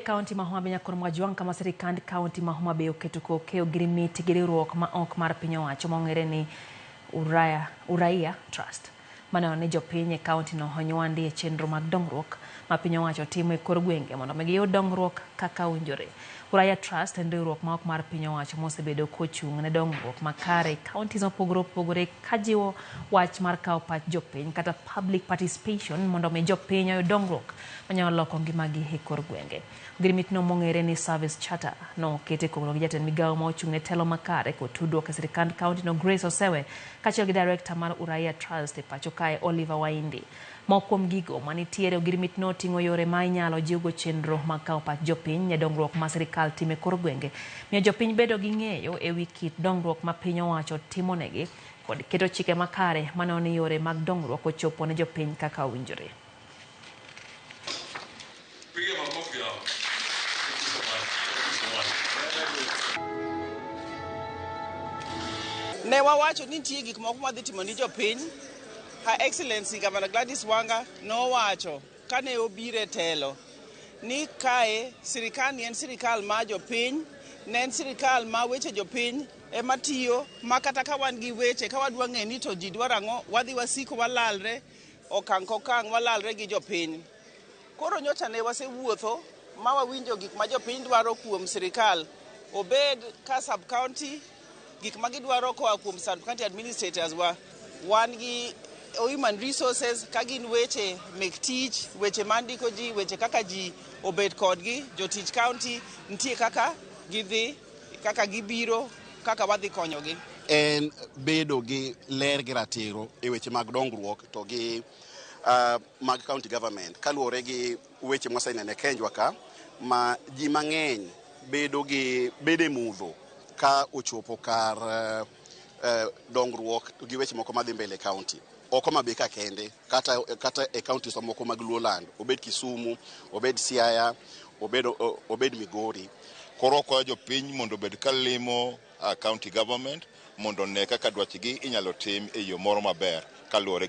Kaunti ma Homa Bay nyakor Mwajwang' kama sirikand kaunti ma Homa Bay oketo koke ogirimiti gi riwruok ma ok mar piny owacho mong'ere ni Uraia Trust. Maneno ni jopiny e kaunti no onywandi e chenro mag dongruok ma piny owacho timo e kor gwenge mondo mi giyud dongruok kaka owinjore. Uraia Trust en riwruok ma ok mar piny owacho mosebedo kochung' ne dongruok makare e counties mopogore opogore kajiwo wach mar kawo pach jopiny kata public participation mondo mi jopiny oyud dongruok manyalo loko ngimagi e kor gwenge. Ogirimiti mong'ere ni Service Charter nokete kogno gi jatend migawo ma ochung' ne telo makare kod tudruok e sirikand kaunti no Grace Osewe kaachiel gi director mar Uraia Trust e pacho kae Oliver Waindi. Moko kuom gigo manitiere ogirimiti no oting'o yore ma inyalo jiwgo chenro mag kawo pach jopiny ne dongruok ma sirikal timo e kor gwenge, miyo jopiny bedo gi ng'eyo ewi kit dongruok ma piny owacho timonegi kod keto chike makare maneno ni yore mag dongruok ochopo ne jopiny kaka owinjore. Piga makofi hawa. Thank you so much. Thank you so much. Ne wawacho ni nitie gik moko mwadhi timo ni jopiny. Her Excellency Governor Gladys Wanga nowacho kane obiro e telo ni kae sirikal ni en sirikal ma jopiny, ne en sirikal ma weche jopiny ema tiyo, ma kata ka wan gi weche ka wadwa ng'e ni to ji dwaro ang'o, wadhi wasiko walalre okang' kokang' walalre gi jopiny. Koro nyocha ne wasewuotho ma wawinjo gik ma jopiny dwaro kuom sirikal, obed ka sub county, gik ma gidwaro koa kuom sub county administrators wa. Wan gi human resources ka gin weche mek tich, weche mar ndiko ji, weche kaka ji obet kodgi, jotich county nitie kaka gidhi, kaka gibiro, kaka wadhi konyogi. En bedo gi ler gi ratiro e weche mag dongruok to gi mag county government kaluwore gi weche mwaseneno e Kenjwa ka ma ji mang'eny bedo gi bedo e mudho ka ochopo kar dongruok gi weche moko madhi mbele e county. Ok Homa Bay ka kende, kata e counties moko mag Luoland, obed Kisumu, obed Siaya, obed Migori. Koro wakwayo jopiny mondo obed ka limo county government mondo one kaka dwachgi inyalo tim e yo moro maber kaluwore gi